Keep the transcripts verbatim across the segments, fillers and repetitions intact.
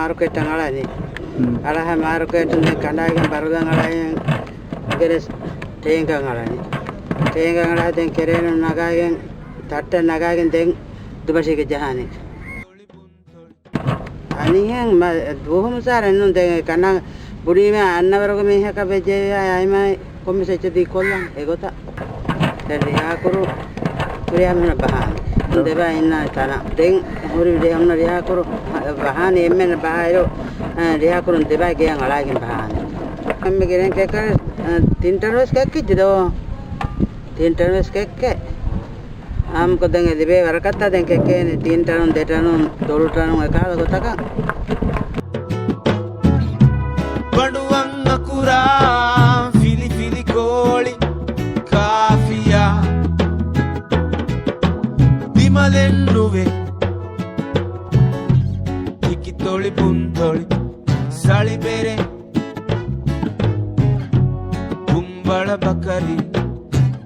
މާރުކޭޓަށް އަޅަނީ. ހުން. އަޅާ މާރުކޭޓުން ދެން ކަނޑާގެން ބަރުދަން އަޅައިގެން ގެނެސް ޓޭންކަށް އަޅަނީ. ޓޭންކަށް އަޅާ ދެން ކެރޭނުން ނަގާގެން ތައްޓަށް ނަގާގެން ދެން ދުމަށީގެ ޖަހާނީ. އަނިހެން މަ-، ދުވަހު މިސާލެއް ނޫން. ދެން ކަނޑާ ބުނީމަ އަންނަވަރުގެ މީހަކަށް ވެއްޖެއްޔާ އައިމާ ކޮންމެސް އެއްޗެއް ދީ ކޮށްލަން އެގޮތަށް. ދެން ރިހާކުރު ކުރިޔާމެން ބަހާނެ. ދެބަ އިންނާ ތަނަށް. ދެން ހުރި ރިހަ-، ރިހާކުރު ބަހާނެ އެންމެން ބަހާއިރު، އަ، ރިހާކުރުން ދެބަ ގެޔަށް އަޅާގެން ބަހާނެ. އެންމެ ގެނެން ކެއްކެ، އަ، ތިން ޓަނުވެސް ކެއްކިއްޖެ ދޯ. ތިން ޓަނުވެސް ކެއްކެ. އާންމުކޮށް ދެން އެ ލިބޭ ވަރަކަށްތާ ދެން ކެއްކޭނެ ތިން ޓަނުން، ދެ ޓަނުން، ދޮޅު ޓަނުން އެކަހަލަ ގޮތަކަށް. ބަނޑުވަން އަކުރާ ފިލިފިލި ކޯޅި ކާފިޔާ ދިމަލެއް ނުވޭ. ތިކިތޮޅި ބުންތޮޅި ސަޅިބެރެ ބުންބަޅަ ބަކަރި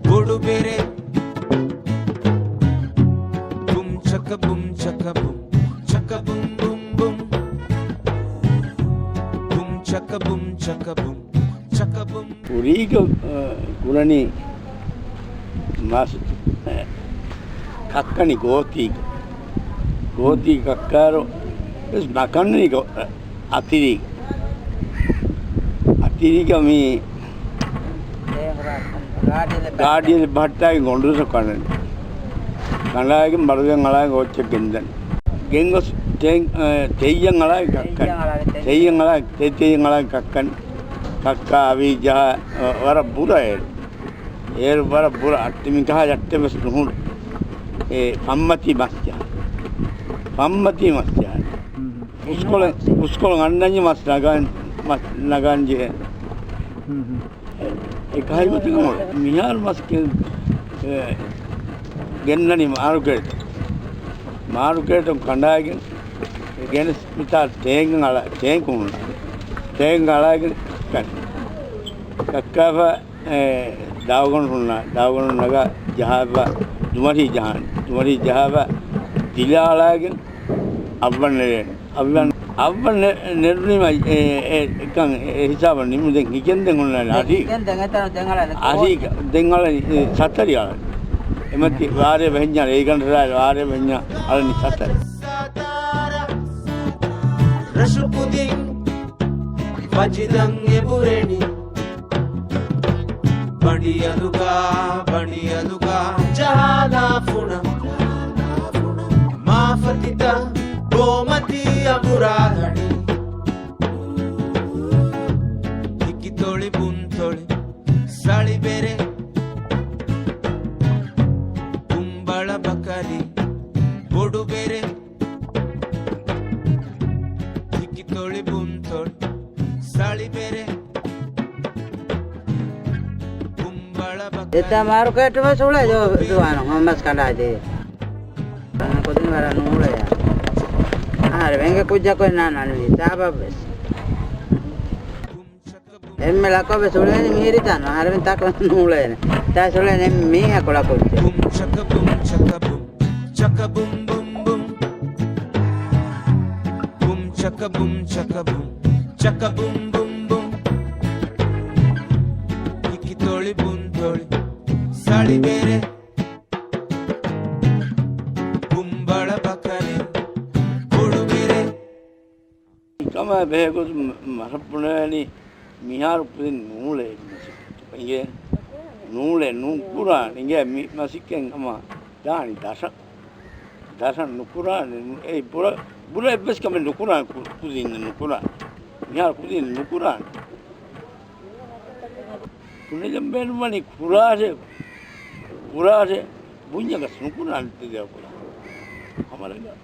ބޮޑުބެރެ. ބުން ޗަކަ ބުން ޗަކަ ބުން ޗަކަ ބުން ބުން ބުން. ބުން ޗަކަ ބުން ޗަކަ ބުން ޗަކަ ބުން. ކުރީގަ، އަ، ކުރަނީ މަސް، އަ، ކައްކަނި ގޯތީގަ. ގޯތީ ކައްކާރު ވެސް ނަކަންނީ ގޯ-، އަ، އަތިރީގަ. އަތިރީގަ މި ގާޑިއެއް ބަހައްޓާގެ ގޮނޑުސަ ކަންނަން. ކަނޑާގެން ބަރުދަން އަޅާގެ އޮއްޗަށް ގެންދަން. ގެންގޮސް ޓޭން-، އަ، ތެއްޔަށް އަޅާގެ ކައްކަން. ތެއްޔަށް އަޅާގެ ތެއް-، ތެއްޔަށް އަޅާގެ ކައްކަން. ކައްކާ އަވީ ޖަހާ، އަ، ވަރަށް ބުރަ އޭރު. އޭރު ވަރަށް ބުރަ އައްޓެމި ކަހާ އައްޓެމެސް ނުހުން. އެ ފަންމަތީ މަސް ޖަހާ. ފަންމަތީ މަސް ޖަހާ. އުސްކޮޅެ-، އުސްކޮޅު އަންނަންޏި މަސް ނަގާން، މަސް ނަގާން ޖެހޭ. އެ ކަހިގޮތަކަށް މިހާރު މަސް ގެ-، އެ، ގެންނަނީ މާރުކޭޓަށް. މާރުކޭޓުން ކަނޑާގެން ގެނެސް މިތާ ޓޭންކަށް އަޅާ، ޓޭންކު ހުންނާ. ޓޭންކަށް އަޅާގެން ކައްކަން. ކައްކާފަ، އެ، ދާގޮނޑު ހުންނާ. ދާގޮނޑު ނަގާ ޖަހާފަ ދުމަށީ ޖަހާން. ދުމަށީ ޖަހާފަ ދިލާ އަޅާގެން އައްވަން ނެރޭނެ. އައްވަން، އައްވަން ނެ-، ނެރުނީމަ އެ، އެ، އެކަން އެ ހިސާބަށް ނިމު. ދެން ހިކެން ދެން ހުންނާނެ އަހީ. އަހީ ދެން އަޅަނީ، އެ، ސަތަރި އަޅަނީ. އެމަތި ވާރޭ ބެހެންޏާ، ރޭގަނޑަށް ވާރޭ ބެހެންޏާ އަޅަނީ ސަތަރި. ރަށު ކުދިން ވަޖިދަން އެބުރެނީ. ބަނޑިއަލުގަ، ބަނޑިއަލުގަ ޖަހާލާ ފުނަ. މާފަތިތައް ގޯމަތީ އަނބުރާ ލަނޑި. ތިކިތޮޅި ބުންތޮޅި ސަޅިބެރެ. ކުނބަޅަ ބަކަރި ބޮޑުބެރެ. ތިކިތޮޅި ބުންތޮޅި ސަޅިބެރެ. ކުނބަޅަ ބަކަރި ދެތާ މާރުކޭޓު ވެސް އުޅޭ ދު-، ދުވާނު ހަމަސް ކަނޑާދޭ. ކުދިން ވަރަށް ނޫޅޭ. އަހަރެމެންގެ ކުއްޖަކު ނާންނާނެ ސާބަބް ވެސް. އެންމެ ޅަކަށް ވެސް އުޅޭނެ މިހިރި ތަން. އަހަރެމެން ތަކަށް ނޫޅޭނެ. ތާސް އުޅޭނެ މީހަކު ޅަކުއްޖެ. ބުން ޗަކަ ބުން ޗަކަ ބުން. ޗަކަ ބުން ބުން ބުން. ބުން ޗަކަ ބުން ޗަކަ ބުން. ޗަކަ ބުން ބުން ބުން. ތިކިތޮޅި ބުންތޮޅި ސަޅިބެރެ. ކުނބަޅަ ބަކަރި ބޮޑުބެރެ. ކަމާ ބެހޭގޮތުން މަ-، މަސައް ބުނެވޭނީ މިހާރު ކުދިން ނޫޅޭ މަސައްކަތް. އިނގޭ ނޫޅޭ ނުކުރާނެ. އިނގޭ މި މަސައްކަތް ހަމަ ދާނީ ދަށަށް. ދަށަށް ނުކުރާނެ. އެ ބުރަ، ބުރަ އެއްވެސް ކަމެއް ނުކުރާނެ ކު-، ކުދިން ނުކުރާނެ. މިހާރު ކުދިން ނުކުރާނެ. ކުނިލަން ބޭނުންވަނީ ކުރާށޭ، ކުރާށޭ، ބުންޏަކަސް ނުކުރާނެ ތިދެއަކުރާ. ހަމަ ރަނގަޅަށް.